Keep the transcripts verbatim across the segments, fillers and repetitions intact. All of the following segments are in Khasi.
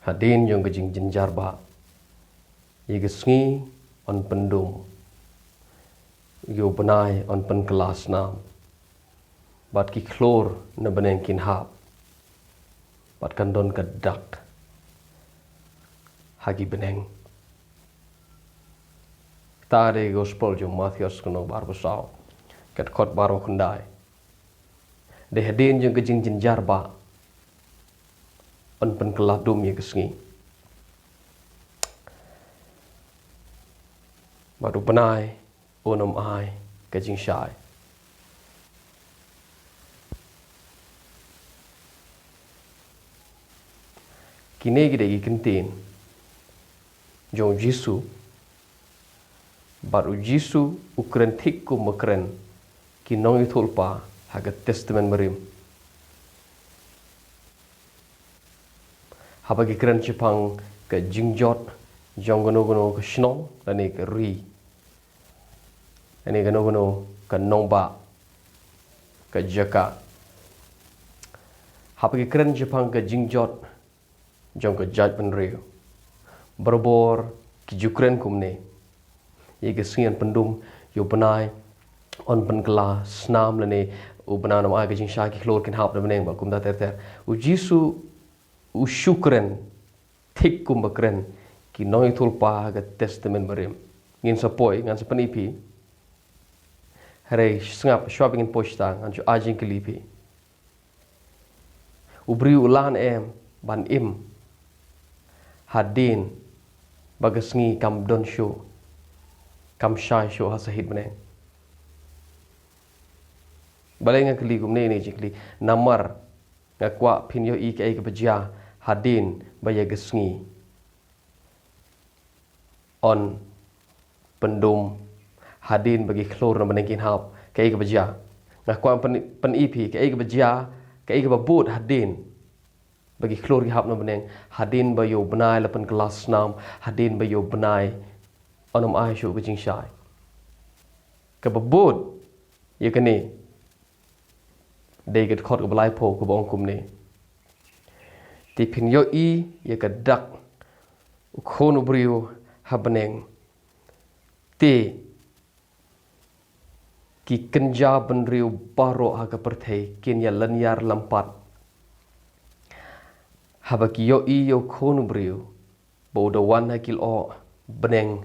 Hadien jong ka jingjynjar ba ïa ka sngi yn pyndum, ïa u bnai yn pynkylla snam, bad ki khlur na bneng kin hap, bad kan don ka dak ha ki bneng. Kata dei gospel jong Mathaios ka lynnong ba arphew saw, ka dkhot ba arphew khyndai. Dei hadien jong ka jingjynjar ba yn pynkylla dum ïa ka sngi, bad u bnai un ym ai ka jingshai. Kine ki dei ki ktien jong u Jisu, bad u Jisu u kren thik kumba kren ki nongïathuhlypa ha ka Testament Barim. Haba ki kren shaphang ka jingjot jong kano kano ka shnong lane ka ri, lane kano kano ka nongbah, ka jaka, haba ki kren shaphang ka jingjot jong ka jaitbynriew, barabor ki ju kren kumne: ïa ka sngi yn pyndum, ïa u bnai yn pynkylla snam, lane u bnai un ym ai ka jingshai, ki khlur kin hap na bneng, bad kumta ter ter. U Jisu u shu kren thik kumba kren ki nongïathuhlypa ha ka Testament Barim. Ngin sa poi, ngan sa pyni phi. Hynrei sngap, shwa ba ngin poi shata, ngan shu ai jingkylli phi. U briew u lah ne em ban im hadien ba ka sngi kam don shuh, kam shai shuh ha sahit bneng? Balei nga kylli kumne, ine i jingkylli? Namar nga kwah phin ïohi kaei kaba jia hadien ba ïa ka sngi yn pyndum, hadien ba ki khlur na bneng kin hap, kaei kaba jia. Nga kwah pyn, pyni phi kaei kaba jia, kaei kaba bud hadien ba ki khlur ki hap na bneng, hadien ba ïa u bnai la pynkylla snam, hadien ba ïa u bnai un ym ai shuh ka jingshai. Kaba bud ïa kane dei ka dkhot kaba laiphew, kaba ong kumne: Te phin ïohi ïa ka dak u Khun u briew ha bneng. Te ki kynja bynriew baroh ha ka pyrthei kin ïa lyniar lympat haba ki ïohi ïa u Khun u briew ba u da wan ha ki lyoh bneng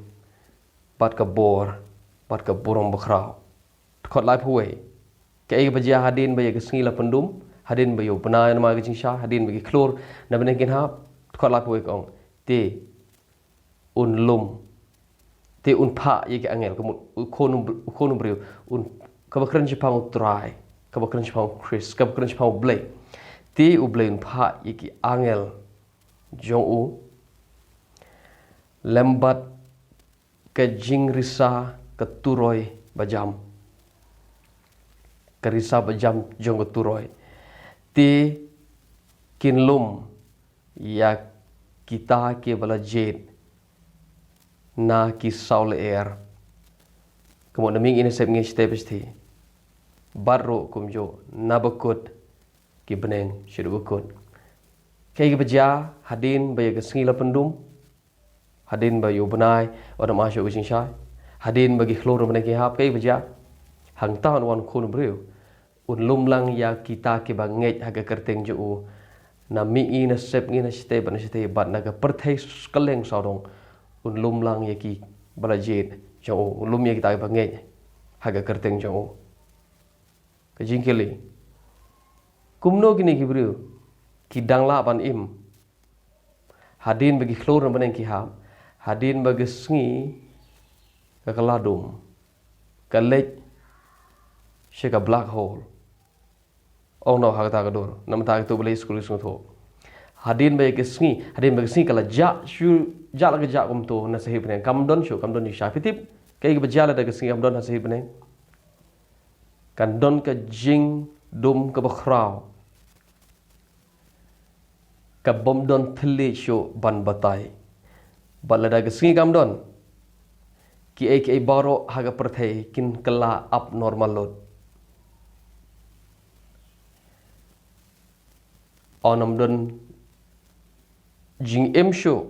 bad ka bor bad ka burom bakhraw. Dkhot laiphew wei: Kaei kaba jia hadien ba ïa ka sngi la pyndum, hadien ba ïa u bnai un ym ai ka jingshai, hadien ba ki khlur na bneng kin hap? Dkhot laiphew wei ka ong: Te un lum, te un phah ïa ki angel. Ka mut u Khun u br, u Khun u briew, un, kaba kren shaphang u Trai, kaba kren shaphang u Khrist, kaba kren shaphang u Blei. Te u Blei un phah ïa ki angel jong u lem bad ka jingrisa ka turoi bajam, ka risa bajam jong ka turoi. Te kin lum ïa kita kiba la jied na ki saw lyer. Ka mut na mihngi na sepngi shatei ba shathie, bad ruh kumjuh na bakut ki bneng shaduh bakut. Kaei kaba jia hadien ba ïa ka sngi la pyndum, hadien ba ïa u bnai un ym ai shuh ka jingshai, hadien ba ki khlur na bneng ki hap? Kaei kaba jia? Hangta un wan u Khun u briew, un lum lang ïa kita kiba ngeit ha ka kyrteng jong u, na mihngi na sepngi na shatei bad na shathie, bad na ka pyrthei kylleng sawdong. Un lum lang ïa kiba la jied jong u, un lum ïa kita kiba ngeit ha ka kyrteng jong u. Ka jingkylli: Kumno kine ki briew ki dang lah ban im hadien ba ki khlur na bneng ki hap, hadien ba ka sngi ka kylla dum, ka leit sha ka black hole? Ong noh ha kata ka dur, namar kata ka tu balei skul ki sngewthuh. Hadien ba ïa ka sngi, hadien ba ka sngi ka la jah shuh, jah la ka jah kumto na sahit bneng, kam don shuh, kam don jingshai. Phi tip kaei kaba jia lada ka sngi kam don ha sahit bneng? Kan don ka jingdum kaba khraw, ka bym don thylliej shuh ban batai. Bad lada ka sngi kam don, kiei kiei baroh ha ka pyrthei kin kylla abnormal lut. Yn ym don jingim shuh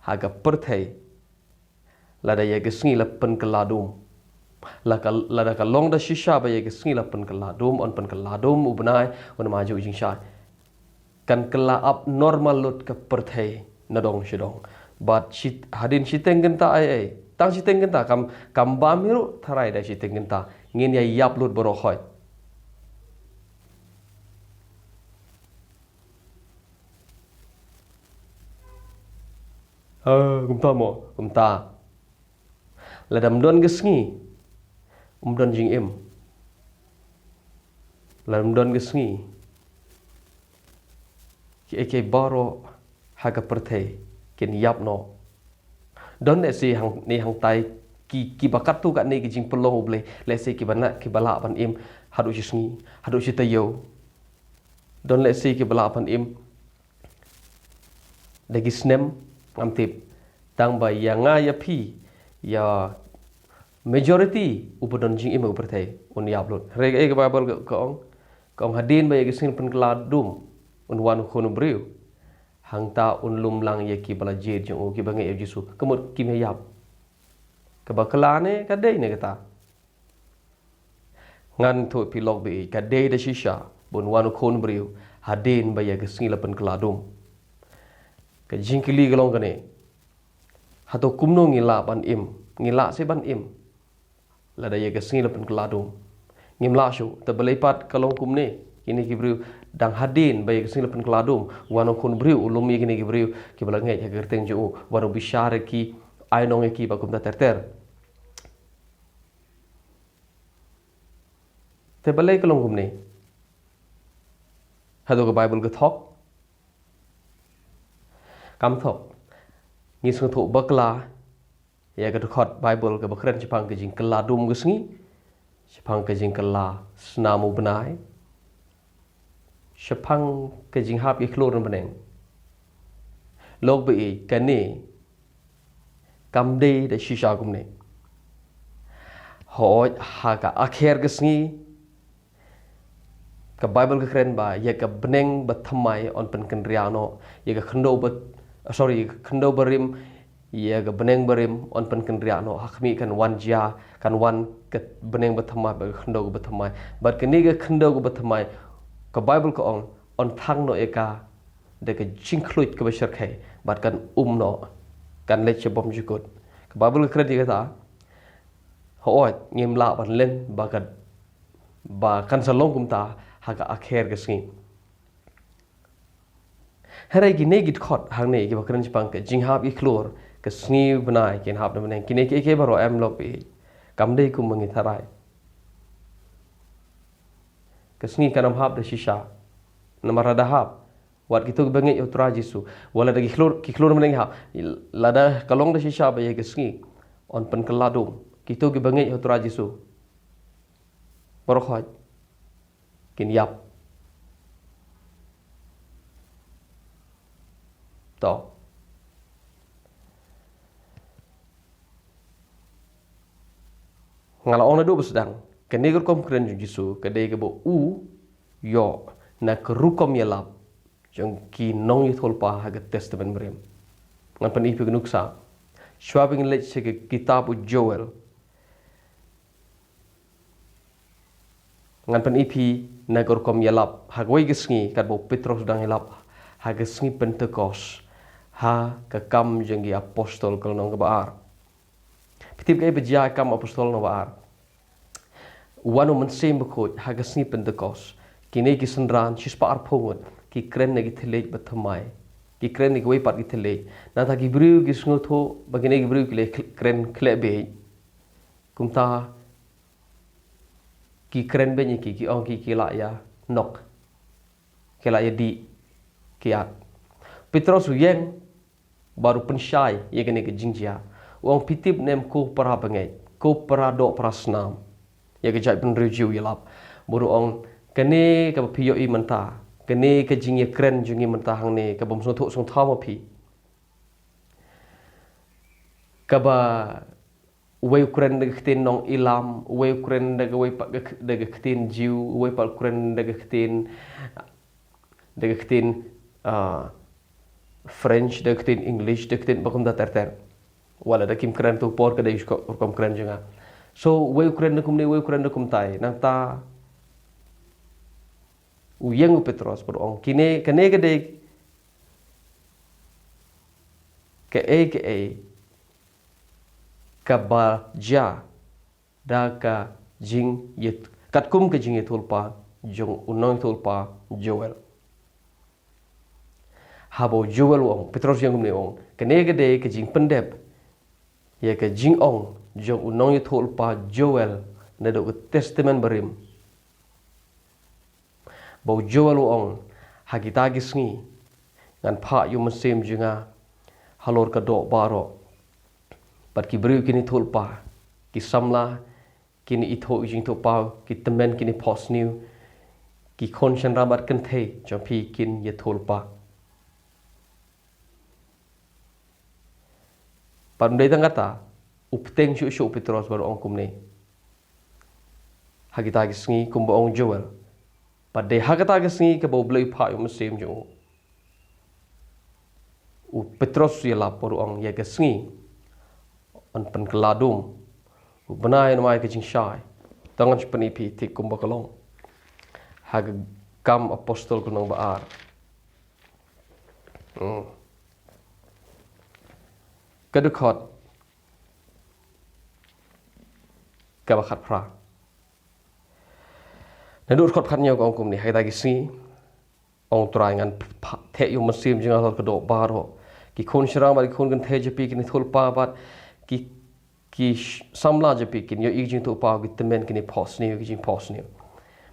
ha ka pyrthei lada ïa ka sngi la pynkylla dum. La ka, lada ka long da shisha ba ïa ka sngi la pynkylla dum, yn pynkylla dum u bnai, un ym ïoh jingshai. Kan kylla abnormal lut ka pyrthei na dong sha dong. Bad shi, hadien shiteng kynta ei ei. Tang shiteng kynta, kam, kam bam hi ruh tharai da shiteng kynta. Ngin ïa ïap lut baroh khoit. Ah, kumta mo, kumta. Lada ym don ka sngi, ym don jingim. Lada ym don ka sngi, kiei kiei baroh ha ka pyrthei kin ïap noh. Don lehse hangne hangtai ki, kiba katto katne ki jingpynlong U Blei, lehse kiba na, kiba lah ban im haduh shi sngi, haduh shi taïew. Don lehse kiba lah ban im da ki snem, ngam tip. Tang ba ïa nga ïa phi, ïa majority uba don jingim ha ka pyrthei, un ïap lut. Hynrei kaei ka Baibl ka, ka ong, ka ong hadien ba ïa ka sngi la pynkylla dum, un wan u Khun u briew. Hangta un lum lang ïa kiba la jied jong u, kiba ngeit ïa u Jisu. Ka mut kim ïap. Kaba kylla ne ka dei ne kata. Ngan ïathuh ïa phi lok baieit, ka dei da shisha ba un wan u Khun u briew hadien ba ïa ka sngi la pynkylla dum. Ka jingkylli ka long kane. Hato kumno ngi lah ban im? Ngi lah seh ban im lada ïa ka sngi la pynkylla dum? Ngim lah shuh. Te balei pat ka long kumne? Kine ki briew, dang hadien ba ïa ka sngi la pynkylla dum, wan u Khun u briew u lum ïa kine ki briew kiba la ngeit ha ka kyrteng jong u, wan u bishar ïa ki, ainong ïa ki bad kumta ter ter. Te balei ka long kumne? Hato ka Baibl ka thok? Kam thok. Ngi sngewthuh bakla ïa ka dkhot Baibl kaba kren shaphang ka jingkylla dum ka sngi, shaphang ka jingkylla snam u bnai, shaphang ka jinghap ïa ki khlur na bneng. Lok baieit, kane kam dei da shisha kumne. Hooid, ha ka akher ka sngi, ka Baibl ka kren ba ïa ka bneng bathymmai yn pynkynriah noh, ïa ka khyndew ba, sorry, ïa ka khyndew barim, ïa ka bneng barim yn pynkynriah noh. Ha khmih kan wan jia, kan wan ka bneng bathymmai bad ka khyndew ka bathymmai. Bad kane ka khyndew ka bathymmai, ka Baibl ka ong, yn thang noh ïa ka da ka jingkhluit kaba shyrkhei bad kan um noh, kan leit sha bymjukut. Ka Baibl ka kren ïa kata. Hooid, ngim lah ban len ba ka, ba kan sa long kumta ha ka akher ka sngi. Hynrei kine ki dkhot hangne kiba kren shaphang ka jinghap ïa ki khlur, ka sngi bnai kin hap na bneng, kine kiei kiei baroh em lok baieit, kam dei kumba ngi tharai. Ka sngi kan ym hap da shisha. Namar lada hap, wat kito kiba ngeit ïa u Trai Jisu, wat lada ki khlur, ki khlur na bneng ki hap, lada ka long da shisha ba ïa ka sngi yn pynkylla dum, kito kiba ngeit ïa u Trai Jisu, baroh khoit kin ïap. To. Nga la ong naduh ba sdang, kane ka rukom kren jong u Jisu ka dei kaba u ïoh na ka rukom ïalap jong ki nongïathuhlypa ha ka Testament Barim. Ngan pyni ïa phi ka nuksa. Shuwa ba ngin leit sha ka kitab u Joel, ngan pyni ïa phi na ka rukom ïalap ha kawei ka sngi, katba u Petros u dang ïalap ha ka sngi Pentekost, ha ka Kam jong ki Apostol ka lynnong kaba ar. Phi tip kaei ba jia ha ka Kam Apostol lynnong ba ar? Wan u Mynsiem Bakhuid ha ka sngi Pentekost. Kine ki synran shispah arphew ngut ki kren na ki thylliej bathymmai. Ki kren na kiwei pat ki thylliej. Nangta ki briew ki sngewthuh ba kine ki briew ki leh khl-, kren khleh beit. Kumta ki kren beiñ ïa ki, ki ong ki, ki lah ïa nok, ki lah ïa dih, ki ïaid. Petros u ïeng bad u pynshai ïa kane ka jingjia. U ong, phi tip ne em ko para bangeit, ko para doh para snam, ïa ka jaitbynriew Jiw ïalap. Bad u ong, kane kaba phi ïohi mynta, kane ka jingïakren jong ngi mynta hangne, kaba ym sngewthuh sngewthuh ma phi, kaba uwei u kren da ka ktien nong Ilam, uwei u kren da kawei pat ka k-, da ka ktien Jiw, uwei pat u kren da ka ktien, da ka ktien, ah, French, da ka ktien English, da ka ktien ba kumta ter ter. Wat la da kim kren tu por ka dei ka rukom kren jong nga. So, wei u kren da kumne, wei u kren da kumtai. Nangta u ïeng u Petros bad u ong, kine, kane ka dei kaei kaei kaba jia da ka jingïathuh, katkum ka jingïathuhlypa jong u nongïathuhlypa Joel. Haba u Joel u ong, Petros u ïeng kumne u ong, kane ka dei ka jingpyndep ïa ka jingong jong u nongïathuhlypa Joel naduh ka Testament Barim. Ba u Joel u ong, ha kita ki sngi ngan phah ïa u Mynsiem jong nga halor ka doh baroh. Bad ki briew kin ïathuhlypa, ki samla kin ithuh ïa ka jingthuhpaw, ki tymmen kin iphohsniew, ki khun shynrang bad kynthei jong phi kin ïathuhlypa. Bad ym dei tang kata, u bteng shuh shuh u Petros bad u ong kumne, ha kita ki sngi, kumba ong u Joel. Bad dei ha kita ki sngi kaba U Blei u phah ïa u Mynsiem jong u. U Petros u ïalap bad u ong, ïa ka sngi yn pynkylla dum, u bnai yn ym ai ka jingshai. Te ngan sa pyni ïa phi thik kumba ka long ha ka Kam Apostol ka lynnong ba ar. Hmm. Ka dkhot kaba khatphra. Naduh dkhot khathynñiew ka ong kumne, ha kita ki sngi, ong u Trai, ngan pha-, theh ïa u Mynsiem jong nga halor ka doh baroh. Ki khun shynrang bad ki khun kynthei jong phi kin ïathuhlypa bad ki, ki sh-, samla jong phi kin ïohi ïa ka jingthuhpaw, ki tymmen kin iphohsniew ïa ka jingphohsniew.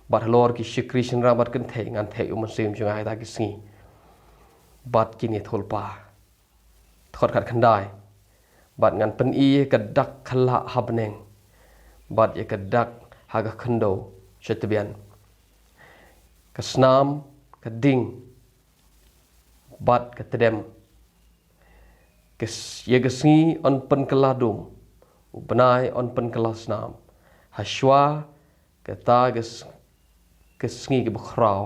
Bad halor ki shakri shynrang bad kynthei ngan theh ïa u Mynsiem jong nga ha kita ki sngi. Bad kin ïathuhlypa. Dkhot khatkhyndai. Bad ngan pyni ïa ka dak khlak ha bneng, bad ïa ka dak ha ka khyndew sha tbian. Ka snam, ka ding, bad ka tdem. Ka s-, ïa ka sngi yn pynkylla dum, u bnai yn pynkylla snam. Hashwa kata ka s-, ka sngi kaba khraw.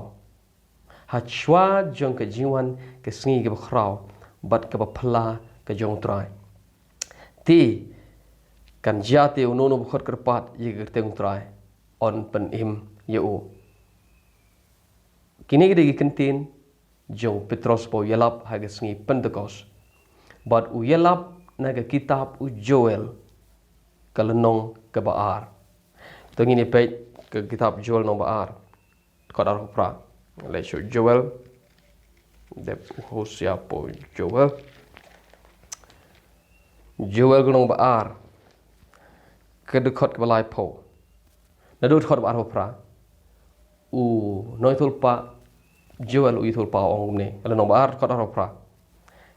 Hashwa jong ka jingwan ka sngi kaba khraw bad kaba phylla ka jong u Trai. Te kan jia te uno uno uba khot kyrpad ïa ka kyrteng u Trai yn pynim ïa u. Kine ki dei ki kyntien jong u Petros ba u ïalap ha ka sngi Pentekost. Bad u ïalap na ka kitab u Joel ka lynnong kaba ar. To ngin ïa peit ka kitab Joel lynnong ba ar. Dkhot arphew phra. Leit sha u Joel. Dep u Hosea, poi Joel. Joel ka lynnong ba ar. Ka dkhot kaba laiphew. Naduh dkhot ba arphew phra. U nongïathuhlypa Joel u ïathuhlypa, u ong kumne. Ka lynnong ba ar dkhot arphew phra.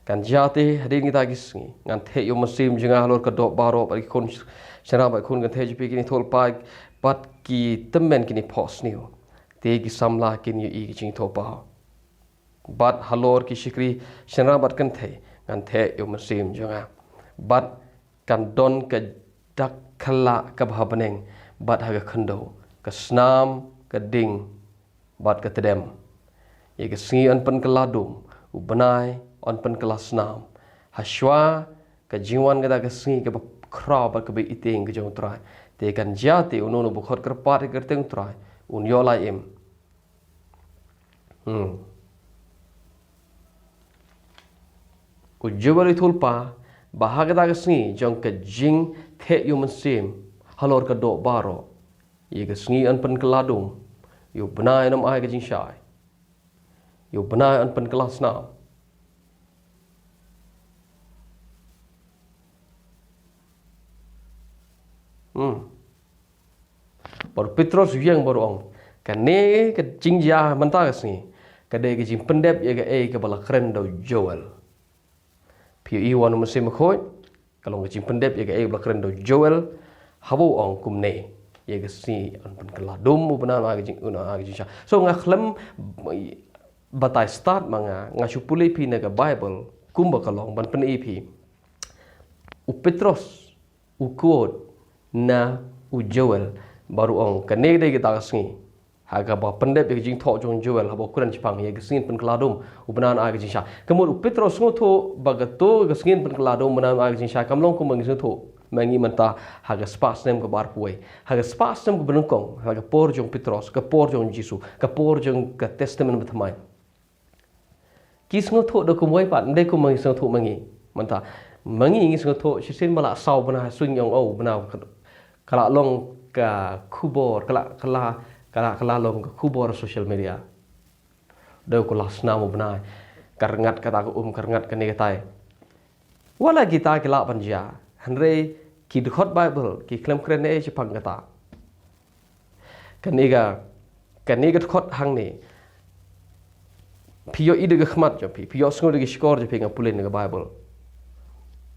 Kan jia te hadien kita ki sngi, ngan theh ïa u Mynsiem jong nga halor ka doh baroh, bad ki khun sh-, shynrang bad ki khun kynthei jong phi kin ïathuhlypa, bad ki tymmen kin iphohsniew. Te ki samla kin ïohi ïa ka jingthuhpaw. Bad halor ki shakri shynrang bad kynthei ngan theh ïa u Mynsiem jong nga. Bad kan don ka dak khlak kaba ha bneng, bad ha ka khyndew, ka snam, ka ding, bad ka tdem. Ïa ka sngi yn pynkylla dum, u bnai yn pynkylla snam. Hashwa ka jingwan kata ka sngi kaba khraw bad kaba itieng ka jong u Trai. Te kan jia te uno uno uba khot kyrpad ïa ka kyrteng u Trai un ïoh lai im. Hmm. U Joel u ïathuhlypa ba ha kata ka sngi jong ka jingtheh ïa u Mynsiem halor ka doh baroh. Ïa ka sngi yn pynkylla dum, ïa u bnai yn ym ai ka jingshai, ïa u bnai yn pynkylla snam. Hmm. Bad u Petros u ïeng bad u ong, kane ka jingjia mynta ka sngi ka dei ka jingpyndep ïa kaei kaba la kren da u Joel. Phi ïohi, wan u Mynsiem Bakhuid, ka long ka jingpyndep ïa kaei ba la kren da u Joel, haba u ong kumne, ïa ka sngi yn pynkylla dum, u bnai un ai ka jing, un ai ka jingshai. So nga khlem batai stad ma nga, nga shu pule ïa phi na ka Baibl kumba ka long ban pyni ïa phi. U Petros u quote na u Joel bad u ong, kane ka dei kata ka sngi. Ha kaba pyndep ïa ka jingthoh jong u Joel, haba u kren shaphang ïa ka sngi pynkylla dum, u bnai un ai ka jingshai. Ka mut u Petros sngewthuh ba kato ka sngi pynkylla dum, u bnai un ai ka jingshai, kam long kumba ngi sngewthuh ma ngi mynta ha ka spah snem kaba arphew wei. Ha ka spah snem kaba nyngkong, ha ka por jong u Petros, ka por jong u Jisu, ka por jong ka Testament Bathymmai. Ki sngewthuh da kumwei pat, ym dei kumba ngi sngewthuh ma ngi. Mynta, ma ngi ngi sngewthuh, shisien ba la saw bnai, suiñ ong, oh, bnai, ka la long ka khubor, ka la, ka la, ka la, ka la long ka khubor social media. Da u kylla snam u bnai, ka rngat kata ka um, ka rngat kane katai. Wat la kita ki lah ban jia, hynrei ki dkhot Baibl ki khlem kren ei ei shaphang kata. Kane ka, kane ka dkhot hangne, phi ïohi da ka khmat jong phi, phi ïohsngew da ka shkor jong phi, nga pule na ka Baibl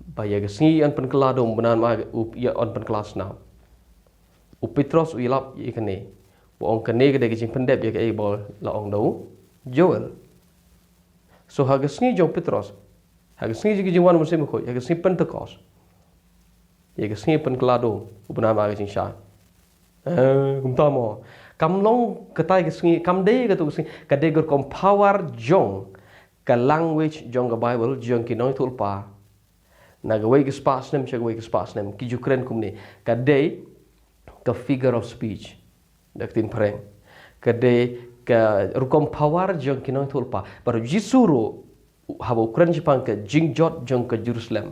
ba ïa ka sngi yn pynkylla dum, u bnai un ai, u, ïa, yn pynkylla snam. U Petros u ïalap ïa kane, u ong kane ka dei ka jingpyndep ïa kaei ba la ong da u Joel. So ha ka sngi jong u Petros, ha ka sngi jong ka jingwan u Mynsiem Bakhuid, ha ka sngi Pentekost, ïa ka sngi pynkylla dum, u bnai un ai ka jingshai. Eh, kumta mo. Kam long katai ka sngi, kam dei kato ka sngi, ka dei ka rukom power jong ka language jong ka Baibl, jong ki nongïathuhlypa. Na kawei ka spah snem sha kawei ka spah snem, ki ju kren kumne. Ka dei ka figure of speech, da ka ktien phareng. Ka dei ka rukom power jong ki nongïathuhlypa. Bad u Jisu ruh, haba u kren shaphang ka jingjot jong ka Jerusalem,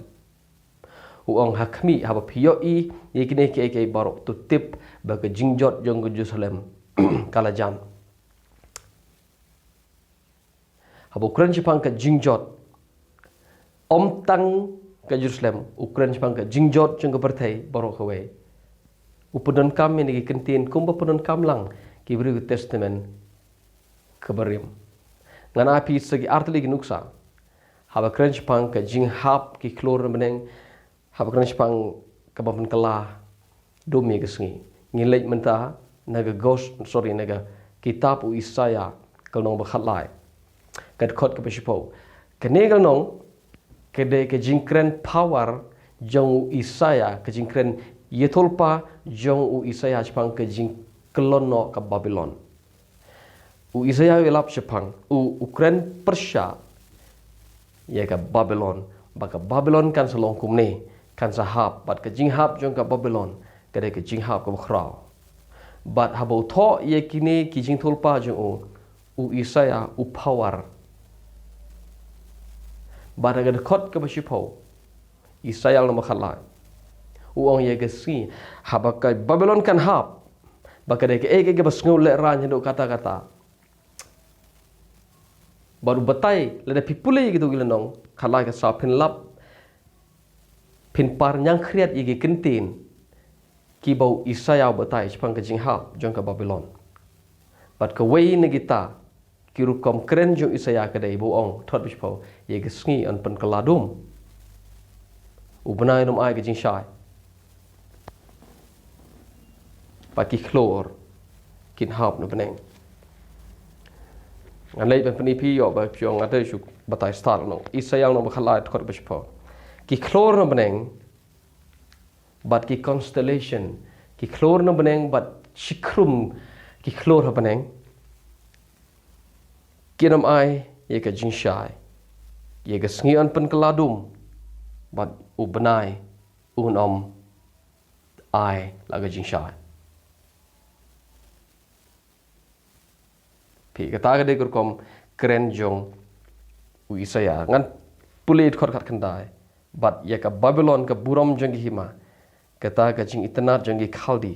u ong ha khmih, haba phi ïohi ïa kine kiei kiei baroh, to tip ba ka jingjot jong ka Jerusalem ka la jan. Haba u kren shaphang ka jingjot, ym tang ka Jerusalem, u kren shaphang ka jingjot jong ka pyrthei baroh kawei. U pyndonkam ïa kine ki kyntien kumba pyndonkam lang ki briew ka Testament kaba rim. Ngan ai phi sa ki artylli ki nuksa. Haba kren shaphang ka jinghap ki khlur na bneng, haba kren shaphang kaba pynkylla dum ïa ka sngi. Ngin leit mynta na ka gos-, sorry, na ka kitab u Isaïah, ka lynnong ba khatlai, ka dkhot kaba shiphew. Kane ka lynnong ka dei ka jingkren power jong u Isaïah, ka jingkren ïathuhlypa jong u Isaïah shaphang ka jingkyllon noh ka Babilon. U Isaïah u ïalap shaphang, u, u kren pyrshah ïa ka Babilon, ba ka Babilon kan sa long kumne, kan sa hap, bad ka jinghap jong ka Babilon ka dei ka jinghap kaba khraw. Bad haba u thoh ïa kine ki jingïathuhlypa jong u, u Isaïah u power. Bad ha ka dkhot kaba shiphew, Isaïah lynnong ba khatlai, u ong ïa ka sngi haba ka Babilon kan hap, ba ka dei kaei kaei kaba sngewlehraiñ haduh katta katta. Bad u batai, lada phi pule ïa kito ki lynnong, khatlai khatsaw, phin lap, phin par ñiangkhriat ïa ki kyntien kiba u Isaïah u batai shaphang ka jinghap jong ka Babilon. Bad kawei na kita ki rukom kren jong u Isaïah ka dei ba u ong, dkhot ba shiphew, ïa ka sngi yn pynkylla dum, u bnai un ym ai ka jingshai, bad ki khlur kin hap na bneng. Ngan leit ban pyni phi, ïoh ba phi ong nga dei shu batai stad, no. Isaïah lynnong ba khatlai, dkhot ba shiphew. Ki khlur na bneng bad ki constellation, ki khlur na bneng bad shikhrum ki khlur ha bneng, kin ym ai ïa ka jingshai. Ïa ka sngi yn pynkylla dum, bad u bnai un ym ai la ka jingshai. Phi, kata ka dei ka rukom kren jong u Isaïah. Ngan pule dkhot khatkhyndai. Bad ïa ka Babilon ka burom jong ki hima, kata ka jingitynnad jong ki Khaldi,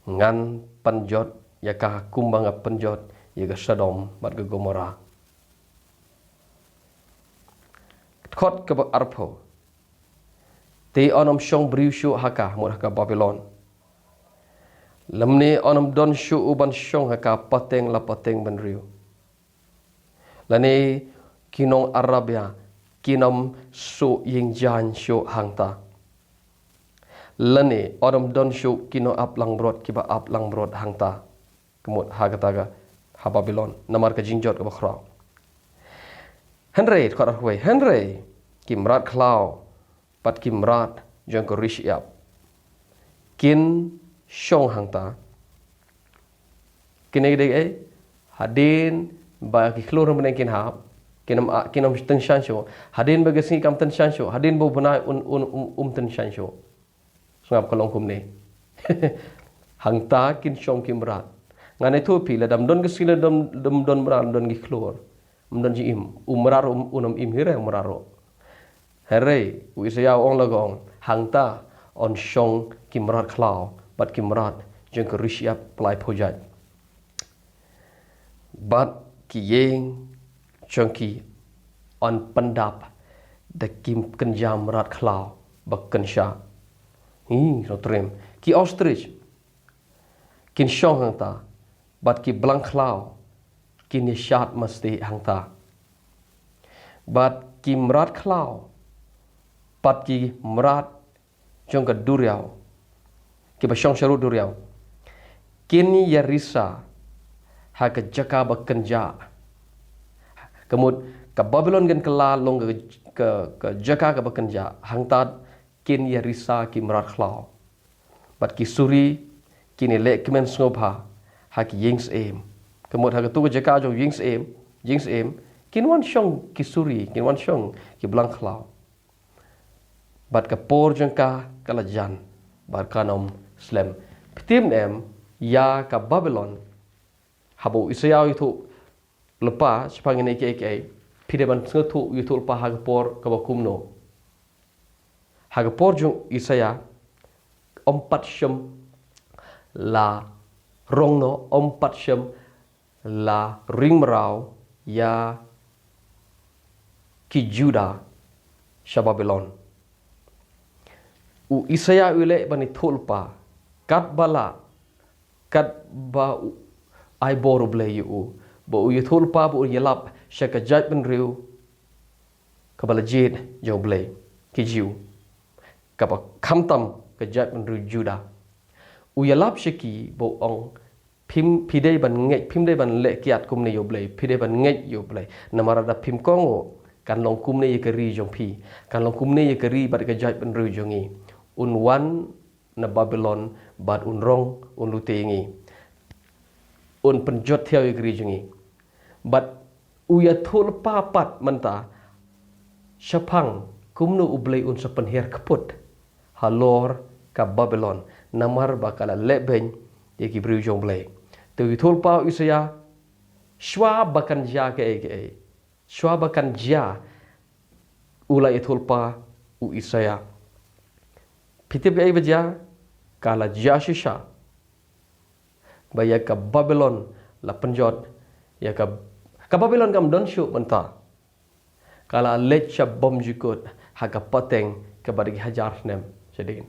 ngan pynjot ïa ka kumba nga pynjot ïa ka Sodom bad ka Gomorrah. Dkhot kaba arphew. Te yn ym shong briew shuh ha ka, mut ha ka Babilon. Lymne yn ym don shuh u ban shong ha ka pateng la pateng bynriew. Lane ki nong Arabia kin ym suh ïing jaiñ shuh hangta. Lane yn ym don shuh ki nong ap langbrot kiba ap langbrot hangta. Ka mut ha kata ka, ha Babilon, namar ka jingjot kaba khraw. Hynrei, dkhot arphew wei, hynrei ki mrad khlaw bad ki mrad jong ka ri shyiap kin shong hangta. Kine ki dei ei, hadien ba ki khlur mynne kin hap, kin ym, kin ym tyngshaiñ shuh. Hadien ba ka sngi kam tyngshaiñ shuh. Hadien ba u bnai un, un, um, um tyngshaiñ shuh. Sngap ka long kumne. Hangta kin shong ki mrad. Ngan ïathuh phi, lada ym don ka sngi, lada ym, ym don mrad, ym don ki khlur, ym don jingim. U mrad ruh un ym im hi re, u mrad ruh. Hynrei u Isaïah u ong la ka ong, hangta yn shong ki mrad khlaw bad ki mrad jong ka ri shyiap laiphew jait, bad ki ïing jong ki yn pyndap da ki kynja mrad khlaw ba kynshah. Hi, sngewtriem. Ki ostrich kin shong hangta, bad ki blang khlaw kin ïashad masti hangta. Bad ki mrad khlaw bad ki mrad jong ka duriaw, kiba shong sharud duriaw, kin ïarisa ha ka jaka ba kynjah. Ka mut, ka Babilon kan kylla long ka, ka, ka jaka kaba kynjah. Hangta kin ïarisa ki mrad khlaw. Bad ki suri kin ïaleh kmen sngewbha ha ki ïing syiem. Ka mut, ha katu ka jaka jong ïing syiem, ïing syiem, kin wan shong ki suri, kin wan shong ki blang khlaw. Bad ka por jong ka ka la jan, bad kan ym slem. Phi tip ne em, ïa ka Babilon, haba u Isaïah u ïathuh lypa shaphang kine kiei kiei, phi dei ban sngewthuh u ïathuh lypa ha ka por kaba kumno. Ha ka por jong u Isaïah, ym pat shym la rong noh, ym pat shym la ring mraw ïa ki Judah sha Babilon. U Isaïah u leh ban ïathuh lypa katba lah, katba u ai bor U Blei ïa u, ba u ïathuh lypa ba un ïalap sha ka jaitbynriew kaba la jied jong U Blei, ki Jiw, kaba khamtam ka jaitbynriew Judah. U ïalap sha ki ba u ong, phim, phi dei ban ngeit, phim dei ban leh kiad kumne ïa U Blei, phi dei ban ngeit ïa U Blei. Namar lada phim kohnguh, kan long kumne ïa ka ri jong phi, kan long kumne ïa ka ri bad ka jaitbynriew jong ngi. Un wan na Babilon bad un rong, un lute ïa ngi, un pynjot thiaw ïa ka ri jong ngi. Bad u ïathuh lypa pat mynta shaphang kumno U Blei un sa pynhiar kput halor ka Babilon, namar ba ka la leh beiñ ïa ki briew jong U Blei. Te u ïathuh lypa u Isaïah, shwa ba kan jia kaei kaei, shwa ba kan jia, u la ïathuh lypa u Isaïah. Phi tip kaei ba jia? Ka la jia shisha ba ïa ka Babilon la pynjot, ïa ka, ka Babilon kam don shuh mynta. Ka la leit sha bymjukut ha ka pateng kaba da ki hajar snem shadien.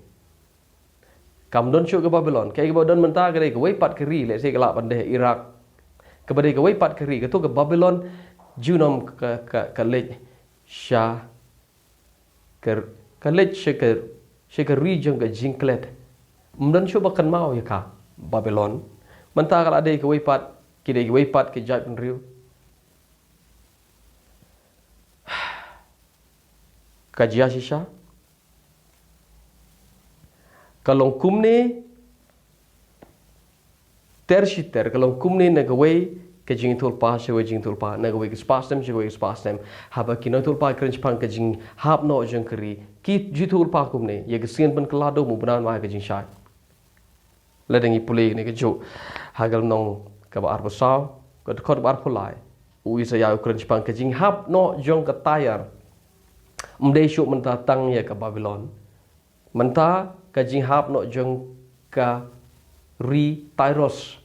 Kam don shuh ka Babilon. Kaei kaba don mynta ka dei kawei pat ka ri, lehse ka lah ban dei Iraq. Kaba dei kawei pat ka ri, kato ka Babilon junom ka, ka, ka leit sha ka, ka leit sha ka, sha ka ri jong ka jingklet. Ym don shuh ba kynmaw ïa ka Babilon. Mynta ka la dei kawei pat, ki dei kawei pat ki jaitbynriew. Ka jia shisha. Ka long kumne ter shi ter, ka long kumne na kawei ka jingïathuh lypa sha kawei jingïathuh lypa, na kawei ka spah snem sha kawei ka spah snem. Haba ki nongïathuh lypa ki kren shaphang ka jinghap noh jong ka ri, ki ju ïathuh lypa kumne, ïa ka sien pynkylla dum u bnai un ai ka jingshai. Lada ngi pule ïa kane kajuh ha ka lynnong kaba arphew saw, ka dkhot kaba arphew lai, u Isaïah u kren shaphang ka jinghap noh jong ka Tyre. Ym dei shuh mynta tang ïa ka Babilon. Mynta ka jinghap noh jong ka ri Tyros.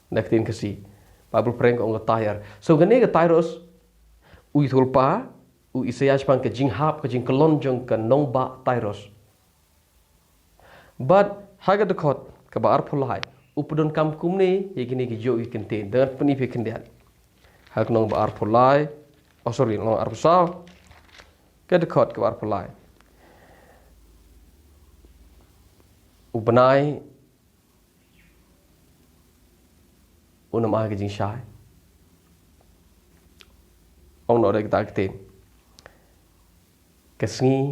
Na ka ktien Khasi, Baibl phareng ka ong ka Tyre. So kane ka Tyros, u ïathuh lypa u Isaïah shaphang ka jinghap, ka jingkyllon jong ka nongbah Tyros. Bad ha ka dkhot kaba arphew lai, u pyndonkam kumne ïa kine kijuh ki kyntien. Te ngan pyni phi khyndiat. Ha ka lynnong ba arphew lai, oh sorry, lynnong arphew saw, ka dkhot kaba arphew lai. U bnai un ym ai ka jingshai. Ong noh da kita ka ktien. Ka sngi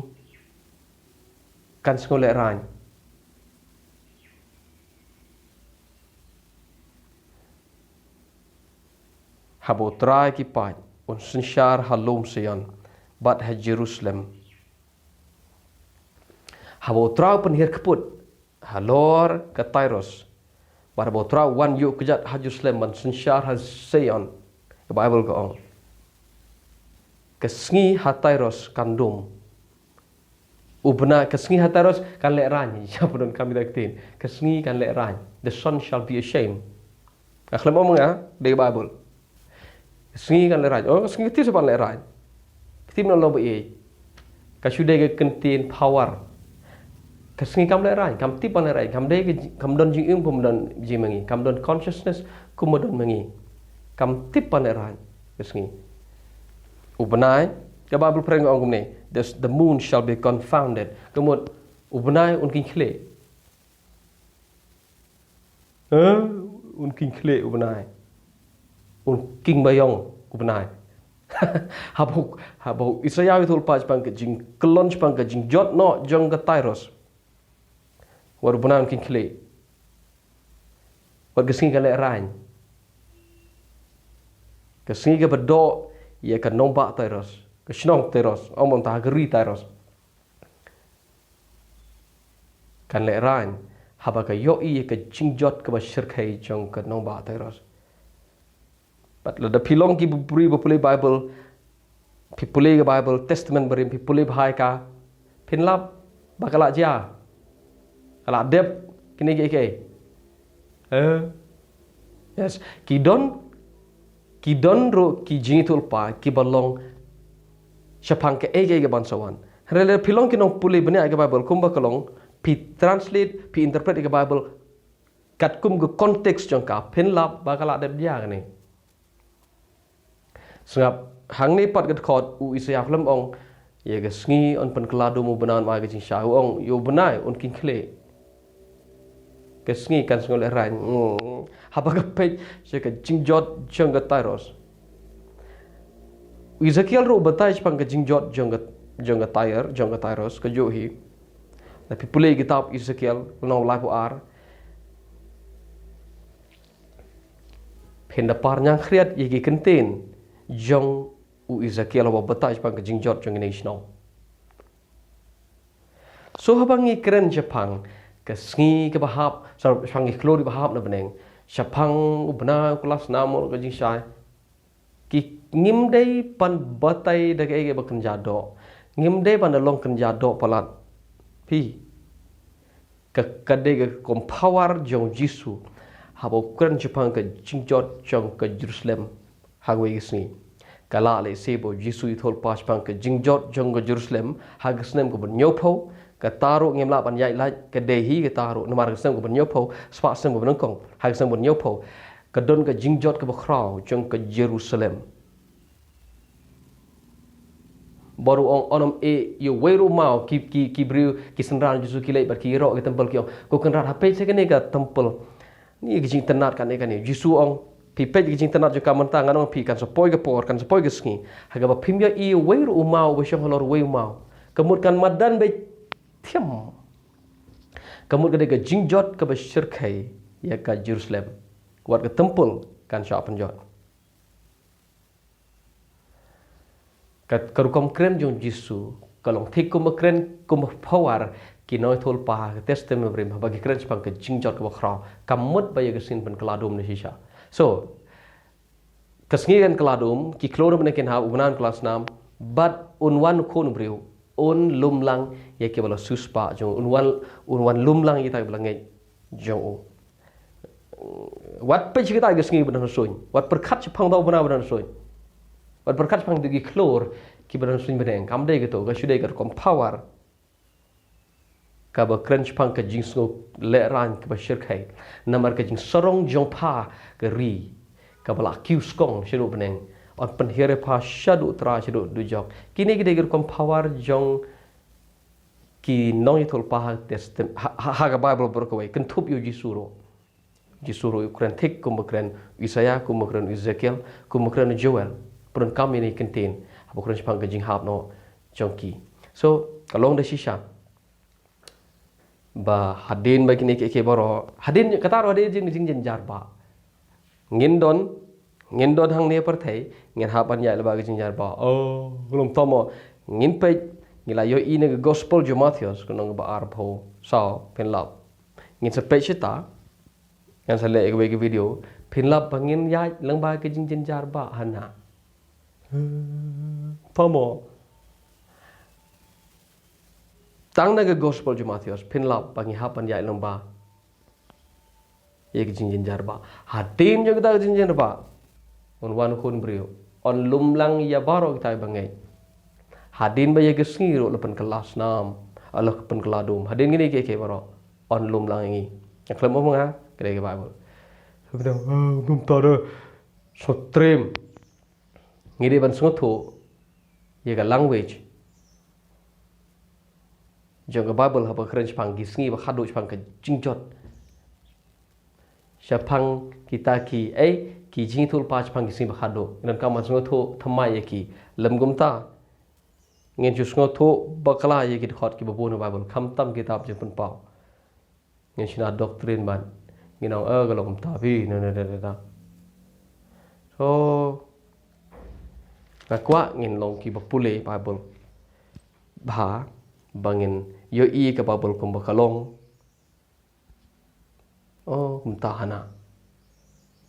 kan sngew lehraiñ. Haba U Trai ki paid, un synshar ha lum Sion, bad ha Jerusalem. Haba U Trai u pynhiar kput halor ka Tyrus, bad haba U Trai u wan ïuh kjat ha Jerusalem ban synshar ha Sion, ka Baibl ka ong, ka sngi ha Tyrus kan dum. U bnai, ka sngi ha Tyrus kan lehraiñ. Ïa pyndonkam ïa ka ktien, ka sngi kan lehraiñ. The sun shall be ashamed. Nga khlem ong ma nga, dei ka Baibl. Ka sngi kan lehraiñ. Oh, ka sngi ka tip sa ban lehraiñ. Ka tip na long ba ïeit. Ka shu dei ka ktien power. Ka sngi kam lehraiñ, kam tip ban lehraiñ. Kam dei ka ji-, kam don jingim kumba don jingim ma ngi. Kam don consciousness kumba don ma ngi. Kam tip ban lehraiñ ka sngi. U bnai, ka Baibl phareng ka ong kumne, "The, the moon shall be confounded." Ka mut, u bnai un kheiñ khlieh. Eh, un kheiñ khlieh u bnai. Un kheiñ baïong u bnai. Haba u, haba u Isaïah u ïathuhlypa shaphang ka jingkyllon, shaphang ka jingjot noh jong ka Tyrus, wat u bnai un kheiñ khlieh. Wat ka sngi kan lehraiñ. Ka sngi kaba doh ïa ka nongbah Tyrus, ka shnong Tyrus, ym, ym tang ka ri Tyrus. Kan lehraiñ haba ka ïohi ïa ka jingjot kaba shyrkhei jong ka nongbah Tyrus. Bad lada phi long ki briew ba pule Baibl, phi pule ka Baibl, Testament Barim, phi pule bha ïa ka, phin lap ba ka la jia, ka la dep kine kiei kiei. Eh? Yes. Ki don, ki don ruh ki jingïathuhlypa kiba long shaphang kaei kaei kaban sa wan. Hynrei lada phi long ki nongpule bniah ïa ka Baibl, kumba ka long, phi translate, phi interpret ïa ka Baibl katkum ka context jong ka, phin lap ba ka la dep jia kane. Sngap, hangne pat ka dkhot, u Isaïah u khlem ong ïa ka sngi un pynkylla dum, u bnai un ai ka jingshai. U ong ïa u bnai un kheiñ khlieh. Ka sngi kan sngewlehraiñ. Hmm. Haba ka peit sha ka jingjot jong ka Tyrus. U Ezekiel ruh u batai shaphang ka jingjot jong ka, jong ka Tyre, jong ka Tyrus, kajuh hi. Lada phi pule ïa ka kitab Ezekiel, lynnong laiphew ar, phin da par ñiangkhriat ïa ki kyntien jong u Ezekiel haba u batai shaphang ka jingjot jong kine ki shnong. So haba ngi kren shaphang ka sngi kaba hap, shaphang ki khlur kiba hap na bneng, shaphang u bnai u kylla snam, ka jingshai, ki, ngim dei ban batai da kaei kaei ba kynja doh. Ngim dei ban da long kynja doh palat. Phi, ka, ka dei ka kum power jong u Jisu haba u kren shaphang ka jingjot jong ka Jerusalem ha kawei ka sngi. Ka lah lehse ba u Jisu u ïathuhlypa shaphang ka jingjot jong ka Jerusalem ha ka snem kaba hynñiewphew. Kata ruh ngim lah ban ïaid lait, ka dei hi kata ruh, namar ka snem kaba hynñiewphew, spah snem kaba nyngkong, ha ka snem kaba hynñiewphew, ka don ka jingjot kaba khraw jong ka Jerusalem. Baroh u ong, ym eh ïa uwei ruh u maw. Ki, ki, ki briew, ki synran Jisu ki leit bad ki ïaroh ha ka temple, ki ong, "Ko Kynrad, ha peit sha kane ka temple. Ngi ïa ka jingtynnad kane kane." Jisu u ong, "Phi peit ïa ka jingtynnad jong ka mynta, ngan ong ïa phi, kan sa poi ka por, kan sa poi ka sngi ha kaba phim ïohi ïa uwei ruh u maw uba shong halor uwei u maw. Ka mut kan madan beit thiam. Ka mut ka dei ka jingjot kaba shyrkhei ïa ka Jerusalem. Wat ka temple kan shah pynjot." Ka, ka rukom kren jong u Jisu ka long thik kumba kren, kumba power ki nongïathuhlypa ha ka Testament Barim haba ki kren shaphang ka jingjot kaba khraw. Ka mut ba ïa ka sngi pynkylla dum ne shisha. So, ka sngi kan kylla dum, ki khlur na bneng kin hap, u bnai un kylla snam, bad un wan u Khun u briew, un lum lang ïa kiba la siewspah jong u, un wan, un wan lum lang ïa kita kiba la ngeit jong u. Wat peit sha kita ki sngi ba don ha suiñ. Wat pyrkhat shaphang uta u bnai ba don ha suiñ. Wat pyrkhat shaphang kita ki khlur kiba don ha suiñ bneng. Kam dei kato, ka shu dei ka rukom power kaba kren shaphang ka jingsngew lehraiñ kaba shyrkhei. Namar ka jingsarong jong pha ka ri kaba la kiew skong shaduh bneng, yn pynhiar ïa pha shaduh trai, shaduh dujok. Kine ki dei ki rukom power jong ki nongïathuhlypa ha Testam-, ha, ha, ha ka Baibl baroh kawei, kynthup ïa u Jisu ruh. Jisu ruh u kren thik kumba kren u Isaïah, kumba kren u Ezekiel, kumba kren u Joel. Pyndonkam ïa kine ki kyntien haba u kren shaphang ka jinghap noh jong ki. So, ka long da shisha ba hadien ba kine kiei kiei baroh, hadien, kata ruh hadien jing, jingjynjar ba ngin don Ngin don hangne pyrthei, ngin hap ban ïaid lyngba ka jingjynjar ba. Oh, lum tomo. Ngin peit, ngi la ïohi na ka gospel jong u Mathaios, ka lynnong ba arphew saw, phin lap. Ngin sa peit shata, ngan sa leh ïa kawei ka video, phin lap ba ngin ïaid lyngba ka jingjynjar ba hana. Tomo. Tang na ka gospel jong u Mathaios, phin lap ba ngi hap ban ïaid lyngba ïa ka jingjynjar ba. Hadien jong kata ka jingjynjar ba, un wan u Khun Briew, un lum lang ïa baroh kita ba ngeit. Hadien ba ïa ka sngi ruh la pynkylla snam, la pynkylla dum. Hadien kine kiei kiei baroh, un lum lang ïa ngi. Nga khlem ong ma nga, ka dei ka Bible. Kumta, ah, kumta de. Sngewtriem. Ngi dei ban sngewthuh ïa ka language jong ka Bible haba kren shaphang ki sngi ba khadduh, shaphang ka jingjot, shaphang kita ki, eh, ki jingïathuhlypa shaphang ki sngi ba khadduh. Ngi donkam ban sngewthuh thymmai ïa ki. Lym kumta, ngin shu sngewthuh bakla ïa ki dkhot kiba bun ha Bible, khamtam kitab Jingpynpaw. Ngin shna doctrine ban, ngin ong, eh, ka long kumta phi, na, na, na, na, na. So, nga kwah ngin long kiba pule Bible bha, ba ngin ïohi ka Bible kumba ka long. Oh, kumta hana.